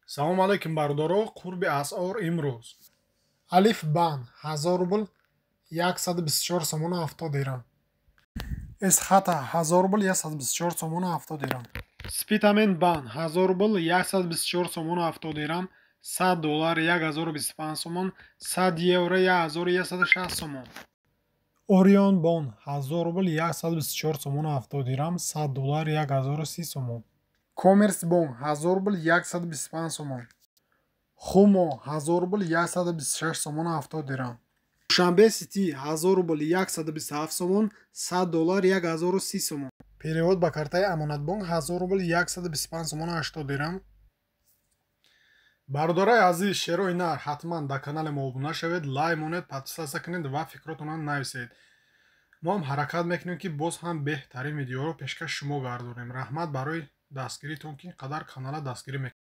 Салому алайкум, бародаро. Қурби асъор имрӯз: Алиф Бан 1000 рубл 124 сомону 70 дирам, Эсхата 1000 рубл 124 сомону 70 дирам, Спитамен Бан 1000 рубл 124 сомону 70 дирам, 100 доллар 1025 сомон, 100 евро 1160 сомон. Орион Бон 1000 рубл 124 сомону 70 дирам, 100 доллар 1030 сомон. Коммерс Бонк 1000 рубл 125 сомон, Хумо 1000 рубл 126 сомону 70 дирам, Душанбе Сити 1000 рубл 127 сомон, 100 доллар 1030 сомон. Перевод ба картаи Амонатбонк 1000 рубл 125 сомону 80 дирам. Бародарои азиз, шерои нар, ҳатман дар канали мо обуна шавед, лайк монед, подписаться кунед ва фикротонро нависед. Мо ҳам ҳаракат мекунем, ки боз ҳам беҳтарин видеоро пешкаши шумо гардонем. Раҳмат барои дастгиритон, ки ин қадар каналро дастгирӣ мекунед.